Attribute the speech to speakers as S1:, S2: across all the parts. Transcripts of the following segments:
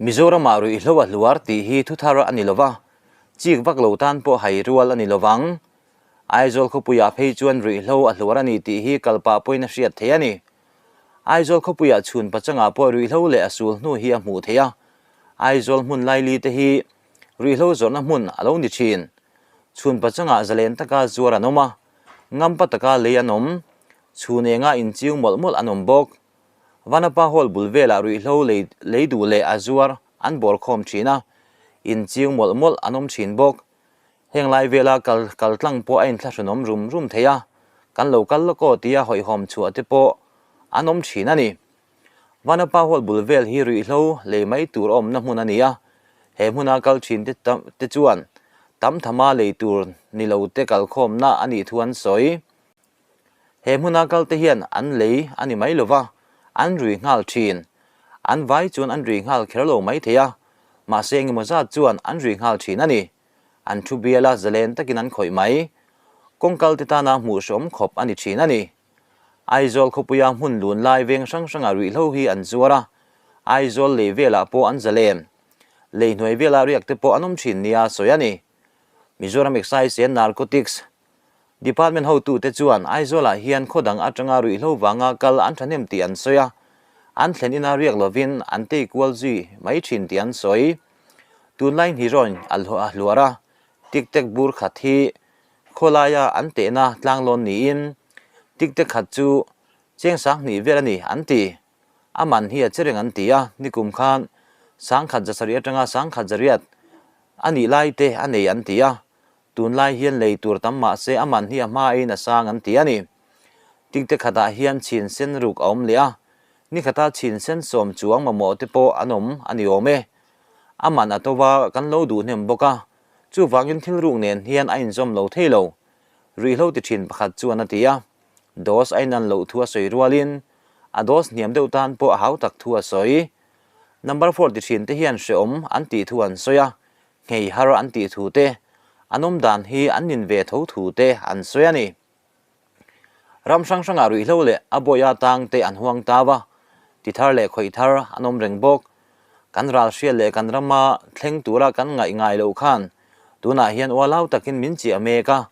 S1: Mizoramah ruihhlo a hluar tih hi thuthar a ni lova, chik vak lo tan pawh hai rual a ni lovang. Aizawl khawpuiah phei chuan ruihhlo a hluar a ni tih hi kal pah pawhin a hriat theih a ni. Aizawl khawpuiah chhun pachangah pawh ruihhlo leh a sul hnu hi a hmuh theih a, Aizawl hmun laili te hi ruihhlo zawrhna hmun a lo ni thin. Chhun pachangah zalen taka zuar an awm a, ngampa taka lei an awm, chhun engah inchiu mawlh mawlh an awm bawk. Vanapa Hall bul velah ruihhlo lei lei duh leh a zuar an bawr khawm thin a, inchiu mawlh mawlh an awm thin bawk. Heng lai vela kal kal tlang pawh a inthlahrunawm rum rum thei a, kan lo kal lawk aw tia hawihhawm chhuah te pawh an awm thin a ni. Vanapa Hall bul vel hi ruihhlo lei mai tur a awmna hmun a ni a, he hmuna kal thin te te chuan tam thama lei tur ni lo te kalkhawmna a nih thu an sawi. He hmuna kalte hian an lei a ni mai lova, an rui nghal thin. An vai chuan an rui nghal kher lo mai thei a, mahse engemaw zat chuan an rui nghal thin a ni. An thu bial a, zalen takin an khawih mai. Kawng kalte tana hmuh hrawm khawp a ni thin a ni. Aizawl khawpuia hmun lun lai veng hrang hrangah ruihhlo hi an zuar a, Aizawl lei velah pawh an zalen. Lei hnuai vela riak te pawh an awm thin nia sawi a ni. Mizoram Excise and Narcotics Department hotute chuan Aizawlah hian khaw dang atanga ruihhlo vanga kal an thahnem tih an sawi a, an thlen ina riak lovin an tei kual zui mai thin tih an sawi. Tunlai hnirawin a hluar a, tik tek bur khat hi khawlaia an tehna tlanglawn niin tik tek khat chu cheng sanghnih vel a ni an ti. A man hi a che reng an ti a, nikum khan sangkhat zasarih atanga sangkhat zariat a nih lai te a nei an ti a, Tunlai hian lei tur tam mah se a man hi a hmain a sang an ti a ni. Tikte khatah hian chhin sen ruk a awm leh a, ni khata chhin sen sawm chuang mamawh te pawh an awm a ni awm e. A man a to va, kan lo duh hnem bawk a, chuvangin thil ruk nen hian a inzawm lo thei lo. Ruihhlo ti thin pakhat chuan a ti a, dose a inan loh thu a sawi rualin a dose hniam deuh tan pawh a hau tak thu a sawi. Number four ti thin te hian hreawm an tih thu an sawi a, Nghei har an tih thu te, an awm dan hi an nin ve tho thu te an sawi a ni. Ram hrang hrangah ruihhlo leh a bawih atang te an huang tau a, ti thar leh khawih thar an awm reng bawk. Kan ral hriat leh kan rama thleng tura kan ngaih ngai loh khan tunah hian ualau takin min chiah mek a,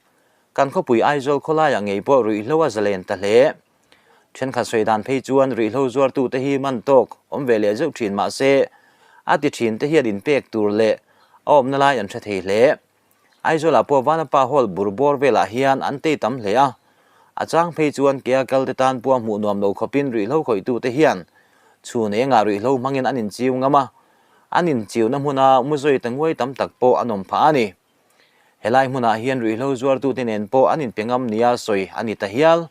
S1: kan khawpui Aizawl khawlaiah ngei pawh ruihhlo a zalen ta hle. Thenkhat sawi dan phei chuan ruihhlo zuartute hi man tawk awm ve leh zeuh thin mah se, a ti thin te hian inpek tur leh a awmna lai an hre thei hle. Aizawlah pawh Vanapa Hall bur bawr velah hian an tei tam hle a, a chang phei chuan kea kal te tan pawh hmuh nuam lo khawpin ruihhlo khawihtute hian chhun engah ruihhlo hmangin an inchiu ngam a, an inchiuna hmuna muzawi ta nguai tam tak pawh an awm phah a ni. Helai hmunah hian ruihhlo zuartute nen pawh an inpe ngam nia sawi a ni ta hial.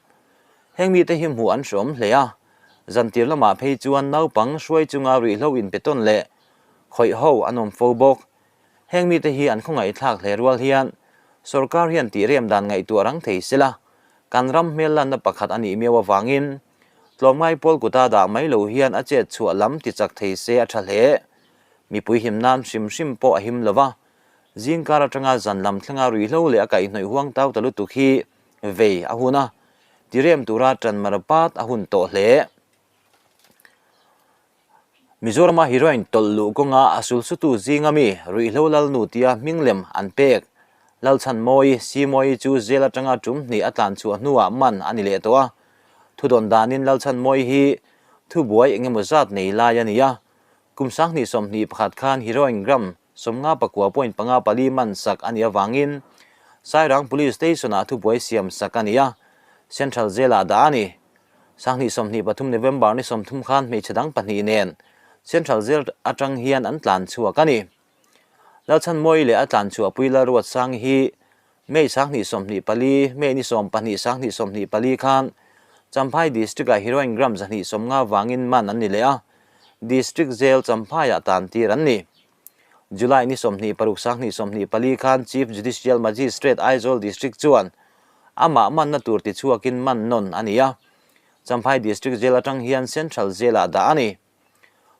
S1: Heng mite hi hmuh an hreawm hle a, zantir lamah phei chuan naupang hruai chunga ruihhlo inpe tawn leh khawih ho an awm fo bawk. Heng mite hi an khawngaihthlak hle rual hian sorkar hian tih rem dan ngaihtuah rang thei sela, kan ram hmel lanna pakhat a nih miau avangin tlawmngai pawl kuta dah mai lo hian a chet chhuah lam tichak thei se a tha hle. Mipui him nan hrim hrim pawh a him lova, Zingkar atanga zan lam thlenga ruihhlo leh a kaihhnawih huang tau ta lutuk hi vei a hun a, tirem tura tan mar pat a hun tawh hle. Mizorama heroin tawlh luh kawnga a sulsutu zinga mi ruihhlo lalnu tia hming lem an pek. Lalchhanmawi, Simawi chu jail atanga tum hnih a tlan chhuah hnuah man a ni leh tawh a. Thudawn danin Lalchhanmawi hi thubuai engemaw zat nei lai a ni a, kum 2021 khan heroin gram 59.54 man sak a nih avangin Sairang Police Station-ah thubuai siam sak a ni a, Central Jail-ah dah a ni. 2023 November ni 30 khan hmeichhe dang pahnih nen Central Jail atang hian an tlan chhuak a ni. Lalchhanmawi leh a tlan chhuahpui Lalruatsang hi May 2024, May ni 12 2024 khan Champhai District-ah heroin gram 250 vangin man an ni leh a, District Jail Champhaiah tan tir an ni. July ni 26 2024 khan Chief Judicial Magistrate Aizawl District chuan amah manna tur tichhuakin man nawn a ni a, Champhai District Jail atang hian Central Jail-ah dah a ni.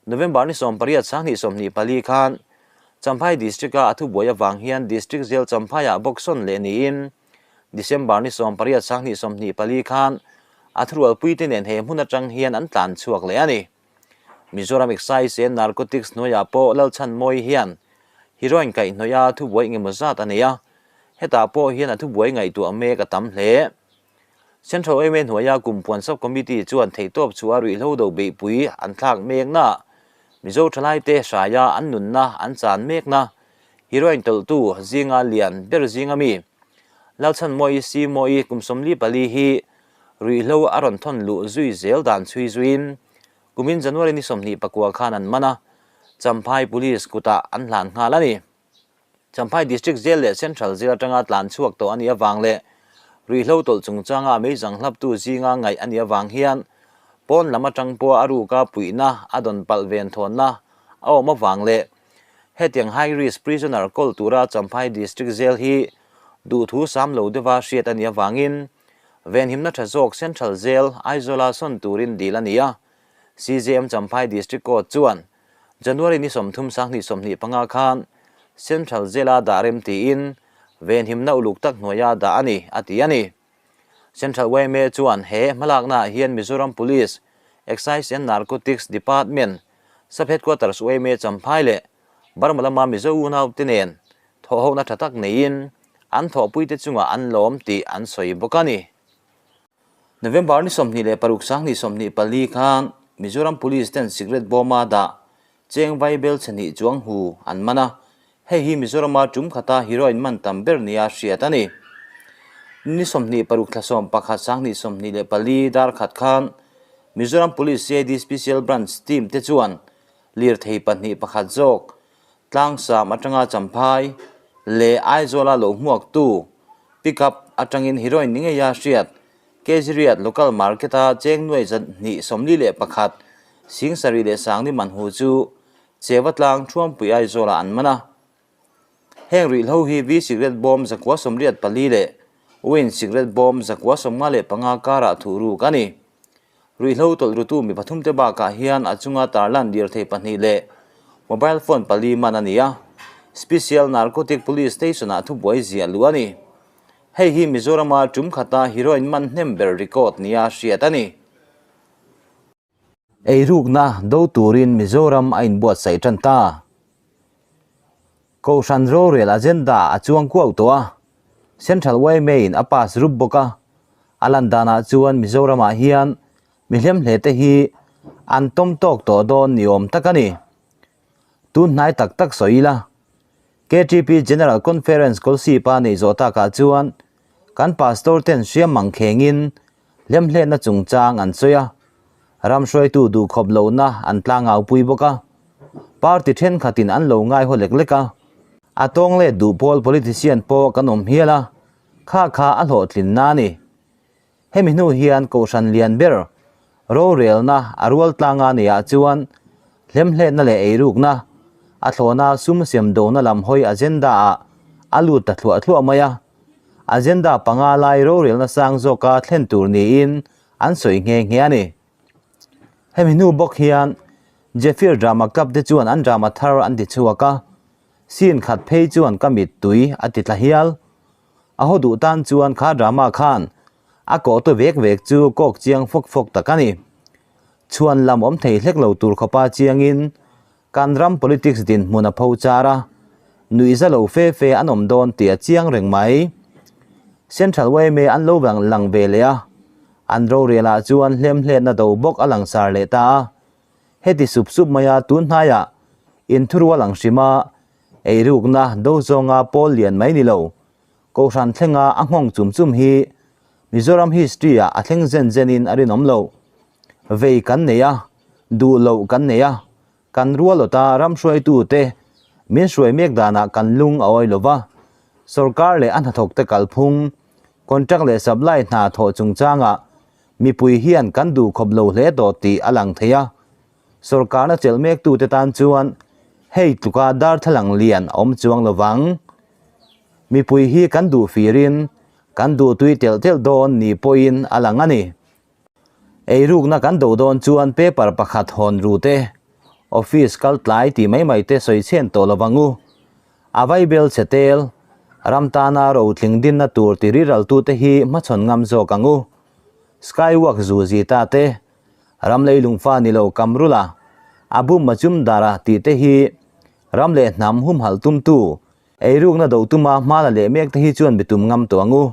S1: November ni 18 2024 khan Champhai District-a a thubuai avang hian District Jail Champhaiah bawk sawn leh niin December ni 18 2024 khan a thurualpuite nen he hmun atang hian an tlan chhuak leh a ni. Mizoram Excise and Narcotics hnuaiah pawh Lalchhanmawii hian heroin kaihhnawih a thubuai engemaw zat a nei a, hetah pawh hian a thubuai ngaihtuah mek a tam hle. Central yma hnuaia Kumpuan Sub-Committee chuan theihtawp chu a ruihhlo do beihpui an thlak mekna, Mizo thalaite hraia an nunna an chan mekna, heroin tawlhtu zinga lian ber zinga mi Lalchhanmawii Simawii kum 44 hi ruihhlo a rawn thawn luh zui zel dan chhui zuiin kumin January ni 29 khan an man a, Champhai Police kutah an hlan nghal a ni. Champhai District Jail leh Central Jail atanga tlan chhuak tawh a nih avang leh ruihhlo tawlh chungchanga meizang hlaptu zinga ngaih a nih avang hian pawn lam atang pawha a ruka puihna a dawn palh ven thawnna a awm avang leh hetiang high risk prisoner kawl tura Champhai District Jail hi duhthu sam lo deuha hriat a nih avangin venhimna tha zawk Central Jail Aizawla sawn turin dil a ni a, CJM Champhai District Court chuan January ni 30 2025 khan Central Jail-a dah rem tiin venhimna uluk tak hnuaia dah a ni, a ti a ni. Central yma chuan he hmalaknaah hian Mizoram Police, Excise and Narcotics Department, Sub-Headquarters yma Champhai leh Burma lama Mizo unaute nen thawhhona tha tak neiin an thawhpuite chungah an lawm tih an sawi bawk a ni. November ni 26 2024 khan Mizoram Police ten cigarette bawma dah cheng vaibel chhehnih chuang hu an man a, hei hi Mizorama tum khata heroin man tam ber nia hriat a ni. Ni 26 thla 11 2024 dar khat khan Mizoram Police CID Special Branch team te chuan lirthei pahnih pakhat zawk Tlangsam atanga Champhai leh Aizawla lo hmuaktu pickup atangin heroin ni ngeia hriat Kejriat local market-a cheng nuai 241 singsarih leh sangni man hu chu Chewa tlang Thuampui Aizawlah an man a. Heng ruihhlo hi V cigarette bawm 984 leh Win cigarette bawm 955 karah thuhruk a ni. Ruihhlo tawlh rutu mi pathum te bakah hian a chunga tarlan lirthei pahnih leh mobile phone pali man a ni a, Special Narcotic Police Station-ah thubuai ziah luh a ni. Hei hi Mizorama tum khata heroin man hnem ber record nia hriat a ni. Eirukna do turin Mizoram a inbuatsaih tan ta. Kohhran rorel agenda a chuang kuau tawh a, Central yma in a pass rup bawk a, a lan danah chuan Mizoramah hian mi hlemhle te hi an tawm tawk tawh dawn ni awm tak a ni. Tun hnai tak tak sawi ila, KTP General Conference Kawlsip a neih zawh takah chuan kan pastor ten hriam mang khengin hlemhletna chungchang an sawi a, ram hruaitu duhkhawp lohna an tlangau pui bawk a, party thenkhatin an lo ngai haw lek lek a, a tawng let duh pawl politician pawh kan awm hial a, kha kha a hlawhtlinna a ni. Hemi hnu hian Kohhran lian ber rorelna a rual tlanga neihah chuan hlemhletna leh eirukna, a thlawna sum siam dona lam hawi agenda-ah a lut ta thluah thluah mai a. Agenda panga lai rorelna sang zawka thlen tur niin an sawi nghe nghe a ni. Hemi hnu bawk hian Zephyr Drama Club te chuan an drama thar an ti chhuak a, scene khat phei chuan ka mittui a ti tla hial. A haw duh tan chuan kha drama khan a kawhtu vek vek chu kawk chiang fawk fawk tak a ni. Chhuan lam awm thei hlek lo tur khawpa chiangin kan ram politics dinhmun a pho char a, nuihza lo fe fe an awm dawn tih a chiang reng mai. Central yma an lo lang ve leh a, an rorel-ah chuan hlemhletna do bawk a langsar leh ta a. Heti sup sup maia tun hnaiah inthurual ang hrima eirukna do zawnga pawl lian mai ni lo, Kohhran thlenga a nghawng chum chum hi Mizoram history-ah a thleng zen zenin a rinawm lo. Vei kan nei a, duh loh kan nei a, kan rual awta ram hruaitute min hruai mek danah kan lung a awi lo va, sorkar leh a hnathawkte kalphung, contract leh supply hna thawh chungchangah mipui hian kan duh khawp lo hle tawh tih a lang thei a. Sorkarna chelh mektute tan chuan hei tluka darthlalang lian a awm chuang lo vang. Mipui hi kan duh firin kan duh tui telh telh dawn ni pawhin a lang a ni. Eirukna kan do dawn chuan paper pakhat hawn ru te, office kal tlai tih mai mai te sawi chhen tawh lo vang u. A vaibel chhe tel, ram tana rotling dinna tur ti riraltute hi hmachhawn ngam zawk ang u. Skywalk zu zi ta te, ram leilung fa ni lo kam rula, Abu Majumdar-a tih te hi ram leh hnam humhalh tumtu, eirukna do tuma hma la leh mek te hi chuan bitum ngam tawh ang u.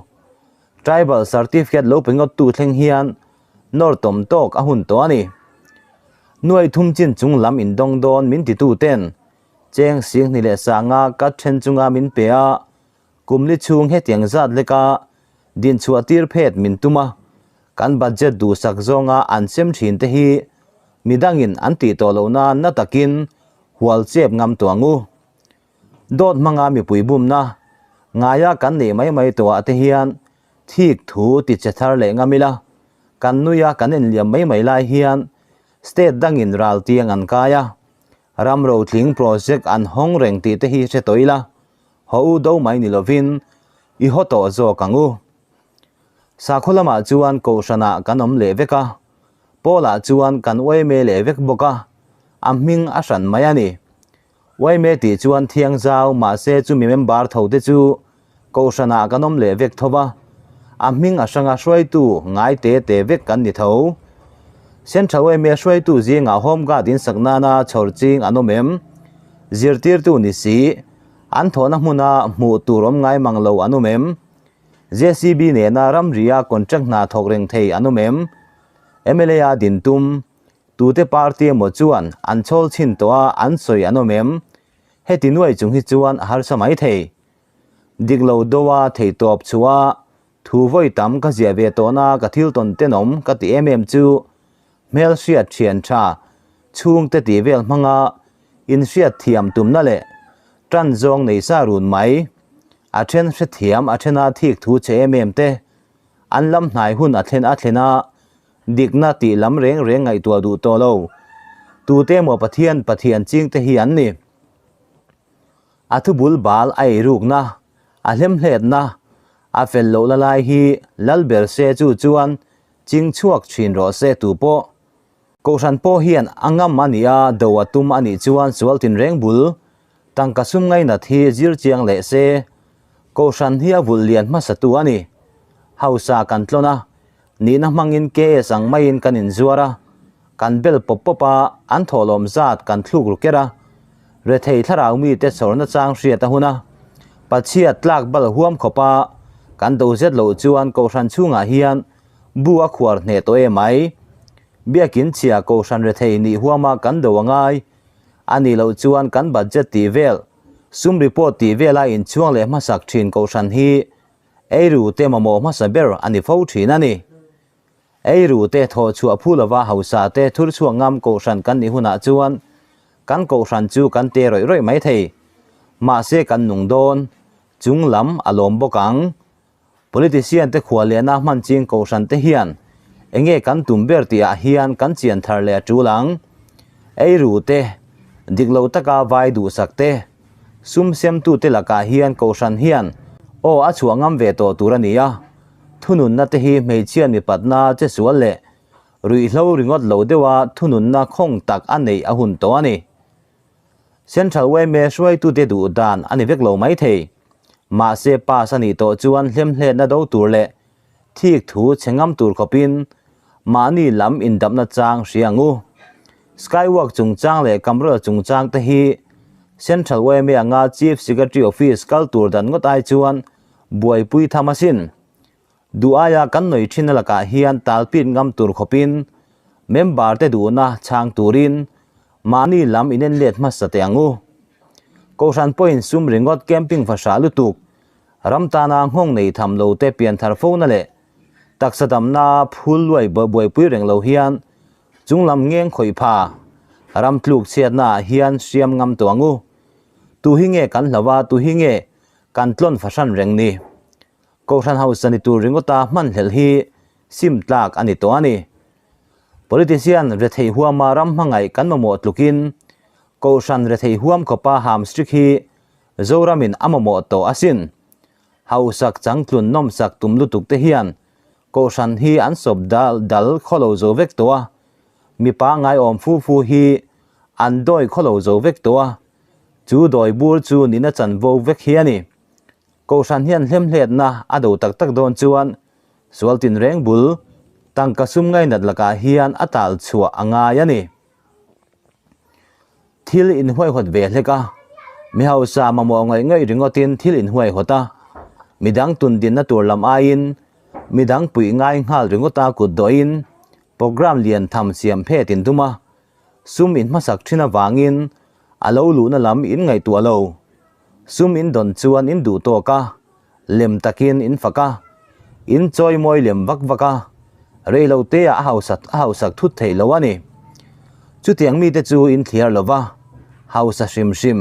S1: Tribal certificate lo pe ngawttu thleng hian nawr tawm tawk a hun tawh a ni. Nuai thum chin chung lam indawng dawn min titu ten cheng singhni leh sanga kat then chunga min pe a, kum li chhung hetiang zat leka dinchhuah tir phet min tum a, kan budget duhsak zawnga an sem thin te hi midangin an tih tawh loh nan na takin hual chep ngam tawh ang u. Dawt hmanga mipui bumna ngaia kan neih mai mai tawhah te hian thik thu ti che thar leh ngam ila, kan nuia kan enliam mai mai lai hian state dangin ral tiang an kai a, ram rotling project an hawng reng tih te hi hre tawh ila, haw u do mai ni lovin i haw tawh zawk ang u. Sakhaw lamah chuan kohhranah kan awm leh vek a, Paula chuan kan uaime leh vek bawk a, a hming a hran mai a ni. Uaime tih chuan thiang zau mahse chumi member tho te chu kohhranah kan awm leh vek tho va, a hming a hranga hruaitu ngai te te vek kan ni tho. Central Uaime hruaitu zingah Home Guard in sak nana chhawr ching an awm em? Zirtirtu ni si, an thawhna hmuna hmuh tur awm ngai mang lo an awm em? JCB nena ramria contract hna thawk reng thei an awm em? Mla a din tum, tute party emaw chuan an chhawl chhin tawh a an sawi an awm em? Heti nuai chung hi chuan a harsa mai thei. Dik lo do a theihtawp chhuah a thu vawi tam ka ziah ve tawhna ka thil tawn tenawm ka ti em em chu hmelhriat thian tha chhungte tih vel hmanga inhriat thiam tumna leh tan zawng nei sa run mai. A then hrethiam a thena thik thu che em em te an lam hnai hun a thlen a thlen a, dikna tih lam reng reng ngaihtuah duh tawh lo. Tute emaw Pathian Pathian ching te hi an ni. A thu bul bal a eirukna, a hlemhletna, a fel lohna lai hi lal ber se chu chuan ching chhuak thin rawh se tu pawh. Kohhran pawh hian a ngam a nih a, do a tum a nih chuan sual tinreng bul tangka sum ngainat hi zir chiang leh se. Kohhran hi a vulh lian hmasatu a ni. Hausa kan tlawn a, nihna hmangin KS ang maiin kan inzuar a, kan bel pawp pawp a, an thawhlawm zat kan thluk ru ker a, rethei thlarau mite chhawrna chang hriat a hun a, pachhiat tlak bal huam khawp a, kan do zet loh chuan Kohhran chhungah hian bu a khuar hneh tawh em mai. Biakin chhia Kohhran rethei nih huama kan do a ngai a nih loh chuan kan budget tih vel, sum report tih vela inchhuang leh hmasak thin Kohhran hi eiru te mamawh hmasa ber a ni fo thin a ni. Eiru te thawh chhuah phu lova hausa te thur chhuak ngam Kohhran kan nih hunah chuan kan Kohhran chu kan te rawih rawih mai thei. Mahse kan nung dawn chung lam a lawm bawk ang. Politician te khua lehna hman ching Kohhran te hian enge kan tum ber tih ah hian kan chian thar leh a tul ang. Eiru te, dik lo taka vai duhsak te, sum semtu te lakah hian Kohhran hian aw a chhuah ngam ve tawh tur a ni a. Thununna te hi hmeichhia mipatna che sual leh ruihhlo ringawt lo deuha thununna khawng tak a neih a hun tawh a ni. Central yma hruaitute duh dan a ni vek lo mai thei. Mahse pass a nih tawh chuan hlemhletna do tur leh thik thu chhe ngam tur khawpin mahni lam indapna chang hria ang u. Skywalk chungchang leh Kamrula chungchang te hi Central yma anga Chief Secretary Office kal tur dan ngawt ai chuan buaipui tham asin. Duh aia kan nawi thin a lakah hian talpit ngam tur khawpin member te duhna chhang turin mahni lam inen let hmasa teh ang u. Kohhran pawhin sum ringawt camping fahrah lutuk, ram tana nghawng nei tham lo te pianthar fona leh taksa damna phul luai buaipui reng lo hian chunglam ngeng khawih pha ram tluk chhiatna ah hian hriam ngam tawh ang u. Tu hi nge kan hlau a, tu hi nge kan tlawn fahran reng ni? Kohhran hausa ni tur ringawta hmanhlelh hi sim tlak a ni tawh a ni. Politician rethei huama ram hmangaih kan mamawh tlukin Kohhran rethei huam khawpa hamstrik hi Zoramin a mamawh tawh asin. Hausak changtlun nawmsak tum lutuk te hian Kohhran hi an sawp dal dal khawlo zo vek tawh a, mipa ngaiawm fu fu hi an dawi khawlo zo vek tawh a, chu dawi bur chu nihna chanvo vek hi a ni. Kohhran hian hlemhletna a do tak tak dawn chuan sual tinreng bul tangka sum ngainat lakah hian a tal chhuah a ngai a ni. Thil inhuaihawt ve hlek a, mi hausa mamawh ngaih ngaih ringawtin thil inhuaihawt a, midang tundinna tur lam aiin midang puih ngai nghal ringawta kut dawhin programme lian tham siam phet in tum a, sum in hmasak thin avangin a lo luhna lam in ngaihtuah lo. Sum in dawn chuan in duh tawk a, lem takin in fak a, in chawi mawi lem vak vak a, rei lo te ah a hausak a hausak thut theih lo a ni. Chutiang mite chu in thliar lo va, hausa hrim hrim,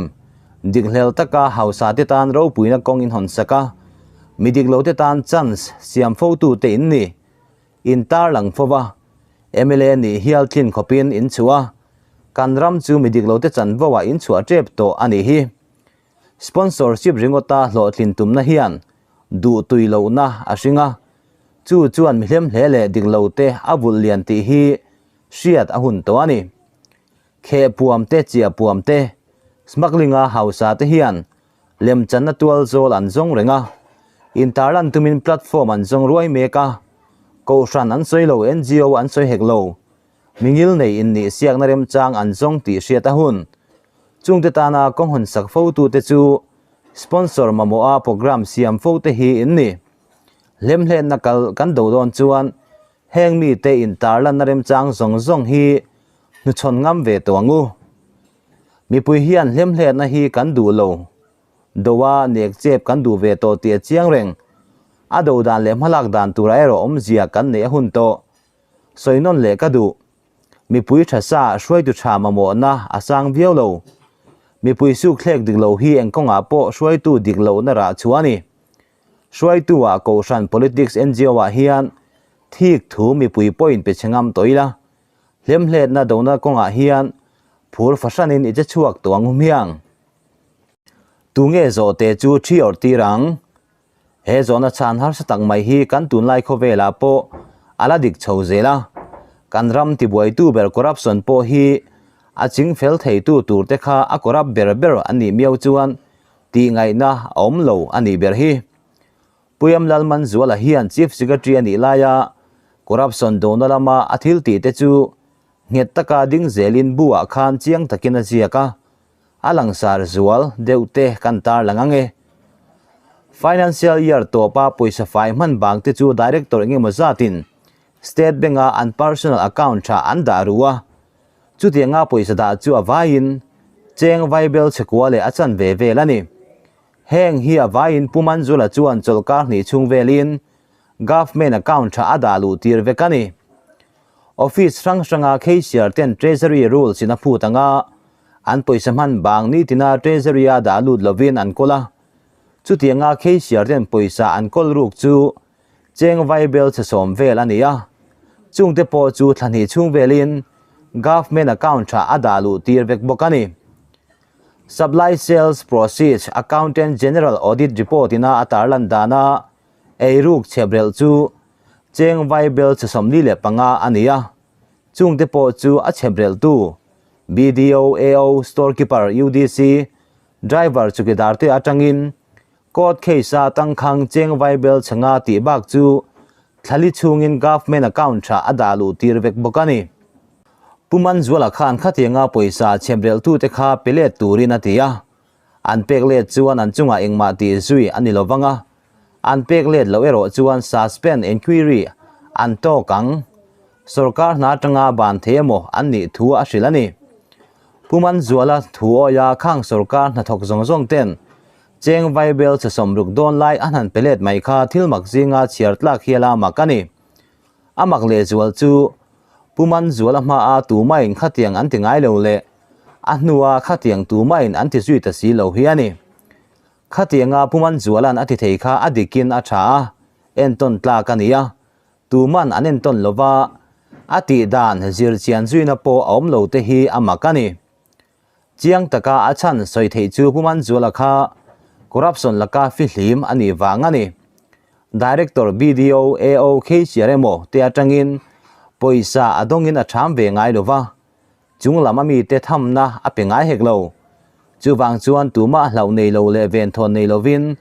S1: dik hlel taka hausa te tan ropuina kawng in hawn sak a, mi dik lo te tan chance siam fo tu te in ni. In tarlang fo va, mla nih hial tlin khawpin in chhuah a, kan ram chu mi dik lo te chanvo ah in chhuah tep tawh a nih hi. Sponsorship ringawta hlawhtlin tumna hian duh tui lohna a hring a, chu chuan mi hlemhle leh dik lo te a vulh lian tih hi hriat a hun tawh a ni. Kheh puam te chiah puam te, smuggling a hausa te hian lemchanna tual zawl an zawng reng a, intarlan tumin platform an zawng ruai mek a, kohhran an sawi lo, NGO an sawi hek lo, Mi ngilnei in nih siakna remchang an zawng tih hriat a hun. Chungte tana kawng hawn sak fotute chu sponsor mamawha programme siam fote hi in ni. Hlemhletna kal kan do dawn chuan heng mite intarlanna remchang zawng zawng hi hnuchhawn ngam ve tawh ang u. Mipui hian hlemhletna hi kan duh lo. Doa nek chep kan duh ve tawh tih a chiang reng. A do dan leh hmalak dan turah erawh awmzia kan neih a hun tawh. Sawi nawn leh ka duh. Mipui tha sa hruaitu tha mamawhna a sang viau lo. Mipui suk thlek dik lo hi eng kawngah pawh hruaitu dik lohna rah chhuah a ni. Hruaitu ah Kohhran Politics NGO ah hian thik thu mipui pawhin pe chhe ngam tawh ila. Hlemhletna dona kawngah hian phur fahranin i che chhuak tawh ang hmiang. Tunge zawhte chu thi awrh tir ang? He zawhna chhan harsa tak mai hi kan tunlai khawvelah pawh a la dik chho zel a, kan ram tibuaitu ber corruption pawh hi a ching fel theitu tur te kha a corrupt ber ber an nih miau chuan tih ngaihna a awm lo a nih ber hi. Puyam Lalmanzuala hian Chief Secretary a nih laia corruption dona lama a thil tih te chu nghet taka ding zelin bu ah khan chiang takin a ziak a, A langsar zual deuh te kan tarlang ang e. Financial year tawpa pawisa fai hman bang te chu Director engemaw zatin State Bank a an personal account tha an dah ru a. Chutianga pawisa dah chu a vaiin cheng vaibel chhekua leh a chan ve vel a ni. Heng hi a vaiin Pu Manzula chuan chawlhkar hnih chhung velin Government account tha a dah luh tir vek a ni. Office hrang hranga cashier ten Treasury rules in a phut anga an pawisa hman bang nitina Treasury a dah lut lovin an kawl a. Chutianga cashier ten pawisa an kawl ruk chu cheng vaibel chhe sawm vel a ni a. Chungte pawh chu thla hnih chhung velin Government account tha a dah luh tir vek bawk a ni. Supply Sales Proceeds Accountant General Audit Report ina a tarlan dana Eiruk chhebrelh chu cheng vaibel chhe 45 a ni a, chungte pawh chu a chhebrelhtu BDO, AO, Store Keeper, UDC, Driver chukidar te atangin Court case a tangkhang cheng vaibel chhe nga tih bak chu thlali chhungin Government account tha a dah luh tir vek bawk a ni. Pu Manzuala khan khatianga pawisa chhebrelhtute kha pe let turin a ti a, An pek let chuan an chungah engmah tih zui a ni lo vang a, an pek let loh erawh chuan suspend enquiry an tawk ang. Sorkar hna atanga ban thei emaw an nih thu a hrilh a ni. Pu Manzuala thu awia khang sorkar hnathawk zawng zawng ten cheng vaibel chhe 60 dawn lai an han pe let mai kha thil mak zinga chhiar tlak hial a mak a ni. A mak lehzual chu Pu Manzuala hmaa tumain khatiang an ti ngai lo leh a hnua khatiang tumain an ti zui ta si lo hi a ni. Khatianga Pu Manzuala'n a ti thei kha a dikin a tha a, entawn tlak a ni a, tuman an entawn lo va, a tih dan zir chian zuina pawh a awm lo te hi a mak a ni. Chiang taka a chhan sawi theih chu Pu Manzuala kha corruption laka fihlim a nih vang a ni. Director BDO AO Kheisiar emaw te atangin pawisa a dawngin a ṭham ve ngai lo va, chung lam a mite thamna a pe ngai hek lo. Chuvang chuan tumah hlauh nei lo leh venthawn nei lovin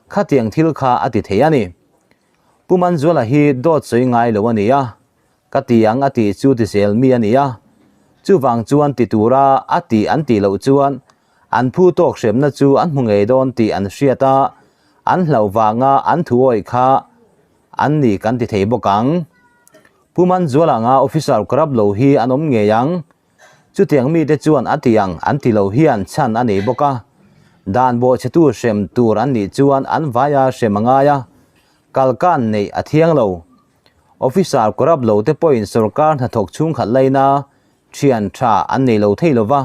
S1: khatiang thil kha a ti thei a ni. Pu Manzuala hi dawt sawi ngai lo a ni a, Ka ti ang a tih chu ti zel mi a ni a. Chuvang chuan ti tura a tih an tih loh chuan an phu tawk hremna chu an hmu ngei dawn tih an hriat a, an hlauh vanga an thuawih kha an ni kan ti thei bawk ang. Pu Manzuala anga officer corrupt lo hi an awm ngei ang. Chutiang mite chuan a ti ang an ti lo hian chhan a nei bawk a. Dan bawhchhetu hrem tur an nih chuan an vaia hrem a ngai a, kalkan neih a thiang lo. Officer corrupt lo te pawhin sorkar hnathawk chhungkhat laina thian tha an nei lo thei lo va.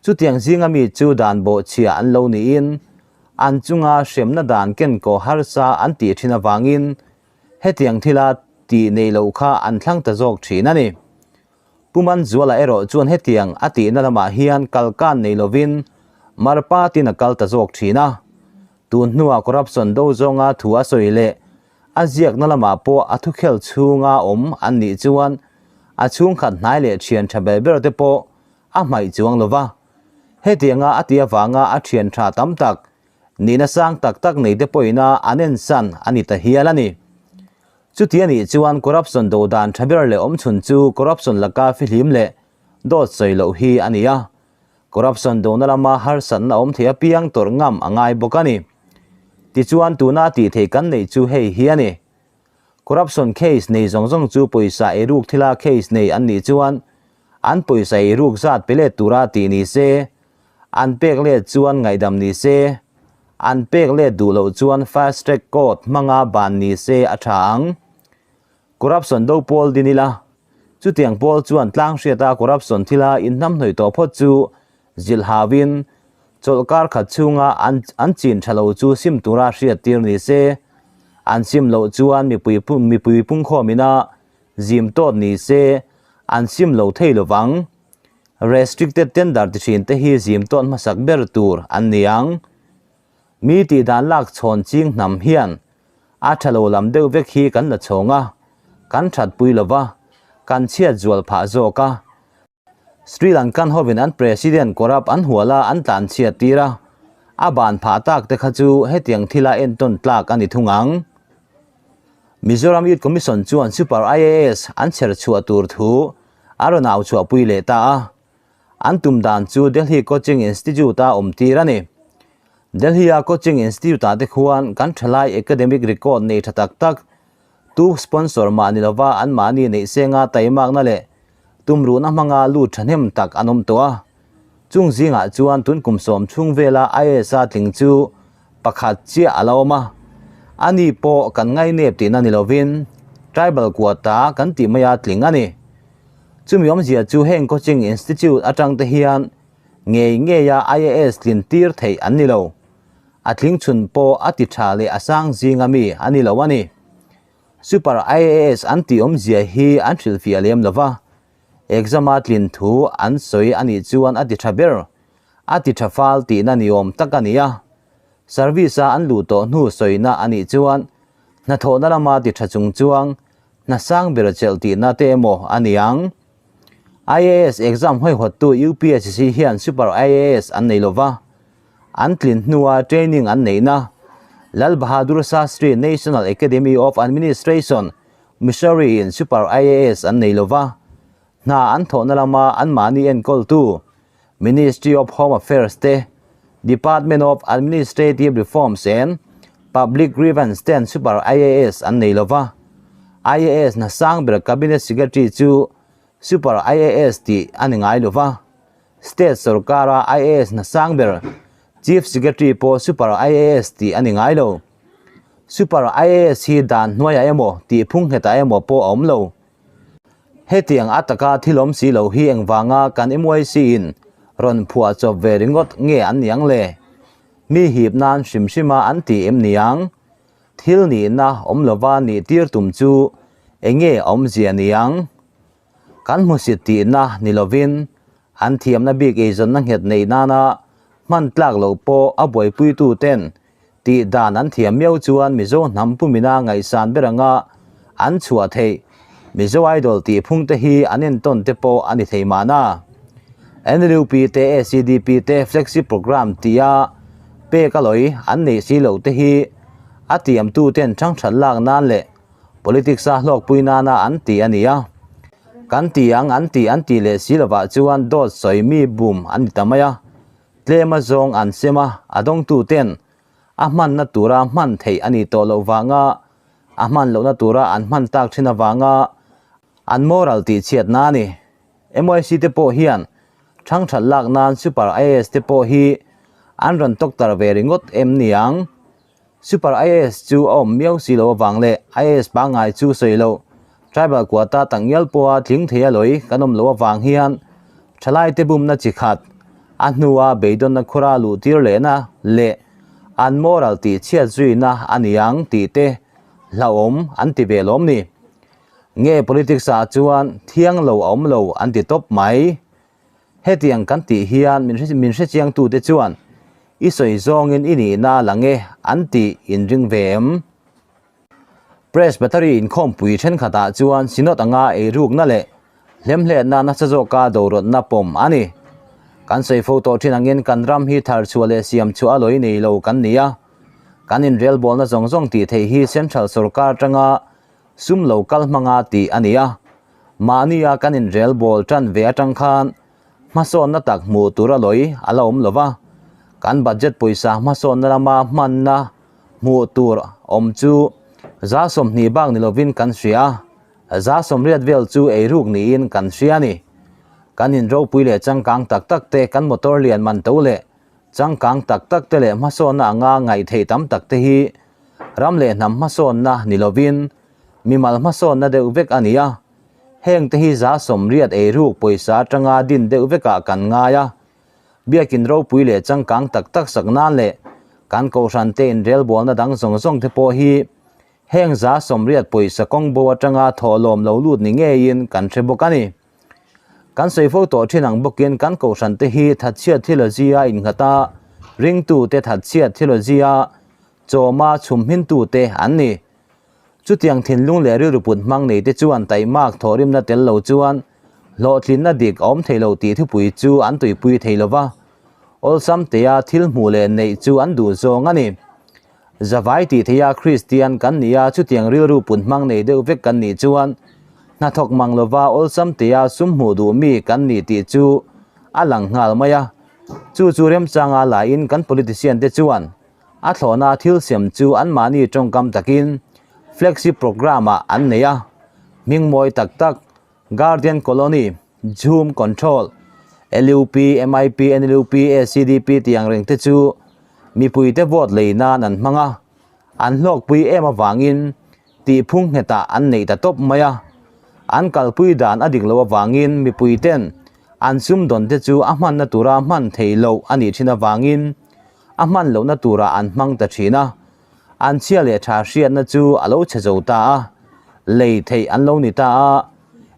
S1: Chutiang zinga mi chu dan bawhchhia an lo niin an chunga hremna dan kenkawh harsa an tih thin avangin hetiang thila tih nei loh kha an thlang ta zawk thin a ni. Pu Manzuala erawh chuan hetiang a tihna lamah hian kalkan nei lovin marpatin a kal ta zawk thin a. Tun hnuah corruption do zawnga thu a sawi leh a ziakna lamah pawh a thukhel chhunga awm an nih chuan a chhungkhat hnai leh thian tha ber ber te pawh a hmaih chuang lo va. Hetianga a tih avanga a thian tha tam tak nihna sang tak tak nei te pawhina an ensan a ni ta hial a ni. Chuti a nih chuan corruption do dan tha ber leh awmchhun chu corruption laka fihlim leh dawt sawi loh hi a ni a. Corruption dona lama harsatna awm thei apiang tawrh ngam a ngai bawk a ni. Tichuan tuna tih theih kan neih chu hei hi a ni. Corruption case nei zawng zawng chu pawisa eiruk thila case nei an nih chuan an pawisa eiruk zat pe let tura tih ni se, an pek let chuan ngaihdam ni se, an pek let duh loh chuan fast track court hmanga ban ni se a tha ang. Corruption do pawl din ila, chutiang pawl chuan tlang hriata corruption thila inhnamhnawih tawh phawt chu zilh hauin chawlhkar khat chhunga an an chin tha lo chu sim tura hriat tir ni se, an sim loh chuan mipui mipui pungkhawm ina zim tawt ni se, an sim lo thei lovang. Restricted tender ti thin te hi zim tawt hmasak ber tur an ni ang. Mi tih dan lak chhawn ching hnam hian a tha lo lam deuh vek hi kan la chhawng a, kan that pui lo va, kan chhiat zual phah zawk a. Sri Lankan hovin an President corrupt an hual a an tlan chhiat tir a, a ban phah tak te kha chu hetiang thila entawn tlak a ni thung ang. Mizoram Youth Commission chuan Super IAS an chher chhuah tur thu a rawn au chhuahpui leh ta a. An tum dan chu Delhi Coaching Institute-a awm tir a ni. Delhi-a Coaching Institute-ah te khuan kan thalai academic record nei tha tak tak, tu sponsor mah ni lova anmahni neih senga taimakna leh tumruhna hmanga lut thahnem tak an awm tawh a. Chung zingah chuan tun kum sawm chhung vela IAS-a tling chu pakhat chiah a la awm a. Ani pawh kan ngainep tihna ni lovin tribal quota kan tih maia tling a ni. Chumi awmzia chu heng coaching institute atang te hian ngei ngeia IAS tlin tir theih an ni lo. A tling chhun pawh a ti tha leh a sang zinga mi a ni lo a ni. Super IAS an tih awmzia hi an hrilhfiah lem lo va, exam a tlin thu an sawi a nih chuan a ti tha ber, a ti tha fal tihna ni awm tak a ni a. Service a an luh tawh hnu sawina a nih chuan hnathawhna lama ti tha chung chuang Hna sang ber chelh tihna te emaw a ni ang. IAS exam hawihawttu UPSC hian Super IAS an nei lova, an tlin hnua training an neihna Lal Bahadur Shastri National Academy of Administration, Mussoorie in Super IAS an nei lova, hna an thawhna lama anmahni enkawltu Ministry of Home Affairs te, Department of Administrative Reforms and Public Grievance ten Super IAS an nei lova. IAS hna sang ber Cabinet Secretary chu Super IAS tih a ni ngai lova. State sorkara IAS hna sang ber Chief Secretary pawh Super IAS tih a ni ngai lo. Super IAS hi dan hnuaiah emaw tih phung nghetah emaw pawh a awm lo. Hetiang a taka thil awm si lo hi engvanga kan MYC in rawn phuah chawp ve ringawt nge an niang le? Mi hip nan hrim hrima an ti em niang? Thil nihna awm lova nih tir tum chu enge awmzia niang? Kan hmusit tihna ni lovin an thiamna bik eizawnna nghet neih nana hman tlak loh pawh a buaipuitu ten Tih dan an thiam miau chuan Mizo hnam pumina ngaihsan ber anga an chhuah theih. Mizo Idol tih phung te hi an entawn te pawh a ni thei mahna. NLUP te ACDP te Flexi Programme tia pek a lawi an neih si loh te hi a tiamtu ten thangthat lak nan leh politics a hlawkpui nana an ti a ni a. Kan ti ang an ti an tih leh si lovah chuan dawt sawi mi bum an ni ta mai a, tlem a zawng an sem a, a dawngtu ten a hmanna tura hman theih a nih tawh loh vanga a hman lohna tura an hman tak thin avanga an moral tih chhiatna a ni. MYC te pawh hian thangthat lak nan Super IAS te pawh hi an rawn tawktar ve ringawt em niang? Super IAS chu a awm miau si lo avang leh IAS pangngai chu sawi loh Tribal quota tak ngial pawha tling thei a lawi kan awm loh avang hian thalaite bumna chi khat a hnua beidawnna khura luh tir lehna leh an moral tih chhiat zuina a ni ang tih te hlauhawm an ti ve lawm ni. Nge politics ah chuan thiang lo a awm lo an ti tawp mai. Hetiang kan tih hian min min hrechiangtute chuan i sawi zawngin i nihna a lang e an tih inring ve em? Presbytery inkhawmpui thenkhatah chuan Synod anga eirukna leh hlemhletna nasa zawka dorawtna pawm a ni. Kan sawi fo tawh thin angin kan ram hi thar chhuah leh siam chhuah a lawi nei lo kan ni a. Kan inrelbawlna zawng zawng tih theih hi Central sawrkar atanga Sum lo kal hmanga tih a ni a, mahnia kan inrel bawl tan ve atang khan hmasawnna tak hmuh tur a lawi a la awm lo va, kan budget pawisa hmasawnna lama hmanna hmuh tur awm chu 20% bak ni lovin kan hria a, 80% vel chu eiruk niin kan hria a ni. Kan inropui leh changkang tak tak te, kan motor lian man to leh Changkang tak tak te leh hmasawnna anga ngaihtheih tam tak te hi ram leh hnam hmasawnna ni lovin mimal hmasawnna deuh vek a ni a, heng te hi 80% eiruk pawisa atanga din deuh vekah kan ngai a, biakin ropui leh changkang tak tak sak nan leh kan kohhran te inrelbawlna dang zawng zawng te pawh hi heng 80% pawisa kawng bo atanga thawhlawm lo lut ni ngeiin kan hre bawk a ni. Kan sawi fo tawh thin ang bawkin kan kohhran te hi thatchhiat theology a innghat a, ringtute thatchhiat theology a chawma chhum hmintute an ni. Chutiang thinlung leh rilru put hmang nei te chuan taihmak thawhrimna tel lo chuan hlawhtlinna dik a awm thei lo tih thupui chu an tuipui thei lo va, awlsam tea thil hmuh leh neih chu an duh zawng a ni. Zavai tih theia Kristian kan nih a, chutiang rilru pun hmang nei deuh vek kan nih chuan hnathawk mang lova awlsam tea sum hmuh duh mi kan nih tih chu a lang nghal mai a. Chu chu remchanga laiin kan politician te chuan a thlawhna thil siam chu anmahni tawngkam takin flagship programme ah an nei a, hming mawi tak tak Guardian Colony, Jhum Control, LUP, MIP, NLUP, ACDP tih ang reng te chu mipuite vote lei nan an hmang a, an hlawkpui em avangin tihphung nghetah an neih ta tawp mai a. An kalpui dan a dik loh avangin mipuiten an sumdawn te chu a hmanna tura hman theih loh a nih thin avangin a hman lohna turah an hmang ta thin a. An chhia leh tha hriatna chu a lo chhe zo ta a, lei theih an lo ni ta a,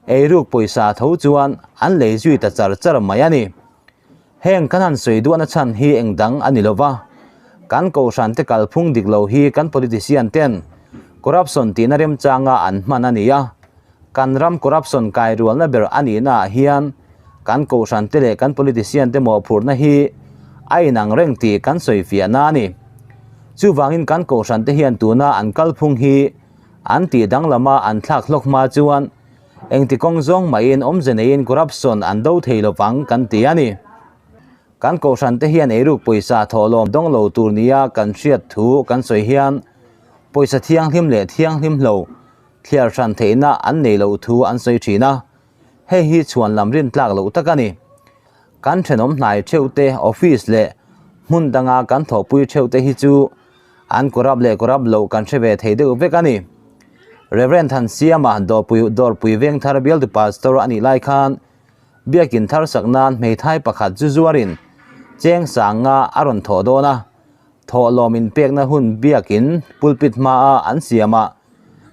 S1: eiruk pawisa tho chuan an lei zui ta char char mai a ni. Heng kan han sawi duahna chhan hi eng dang a ni lo va, kan kohhran te kalphung dik lo hi kan politician ten corruption tihna remchanga an hman a ni a, kan ram corruption kai rualna ber a nihna ah hian kan kohhran te leh kan politician te mawhphurhna hi a inang reng tih kan sawi fiahna a ni. Chuvangin kan kohhran te hian tuna an kalphung hi an tih danglama an thlak hlawk hma chuan engti kawng zawng mahin awmze neiin corruption an do thei lovang kan ti a ni. Kan kohhran te hian eiruk pawisa thawhlawm dawng lo tur nia kan hriat thu kan sawi hian pawisa thianghlim leh thianghlim hlo thliar hran theihna an nei loh thu an sawi thin a, hei hi chhuan lam rin tlak loh tak a ni. Kan thenawm hnai theuh te office leh hmun danga kan thawhpui theuh te hi chu an corrupt leh corrupt loh kan hre ve thei deuh vek a ni. Rev. Thansiama Dawrpui Dawrpui Vengthar Bialtu Pastor a nih lai khan Biakin thar sak nan hmeithai pakhat chu zuarin cheng sang nga a rawn thawh dawn a, thawhlawm inpekna hun biakin pulpit hmaa an siam a,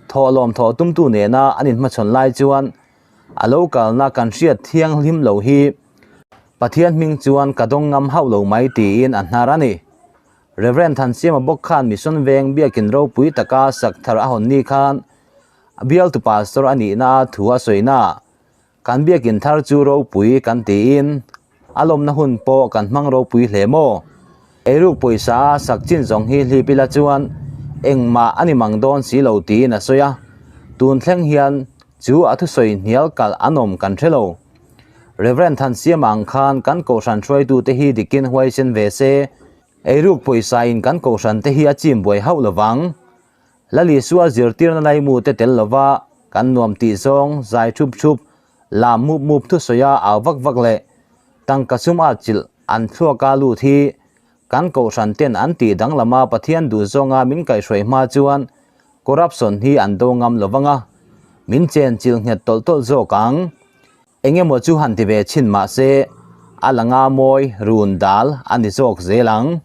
S1: thawhlawm thawh tumtu nena an inhmachhawn lai chuan a lo kalna kan hriat thianghlim lo hi Pathian hming chuan ka dawng ngam hauh lo mai tiin a hnar a ni. Rev. Thansiama bawk khan Mission Veng biakin ropui taka sak thar a hawn ni khan bialtu pastor a nihna a thu a sawina ah Kan biakin thar chu ropui kan tiin a lawmna hun pawh kan hmang ropui hle maw? Eiruk pawisa a sak chin zawng hi hlip ila chuan engmah a ni mang dawn si lo tiin a sawi a, tun thleng hian Chu a thusawi hnial kalh an awm kan hre lo. Rev. Thansiama ang khan kan kohhran hruaitute hi dikin huaisen ve se, eiruk pawisa in kan kohhran te hi a chim buai hauh lovang. Lalisua zirtirna laimu te tel lova kan nuam tih zawng zai thup thup, lam mup mup thusawia au vak vak leh tangka sum at chilh an thluaka lut hi kan kohhran ten an tih danglama Pathian duh zawnga min kaihhruai hma chuan corruption hi an do ngam lovang a, min chen chilh nghet tawlh tawlh zawk ang. Engemaw chu han ti ve chhin mah se a la nga mawi run dal a ni zawk zel ang.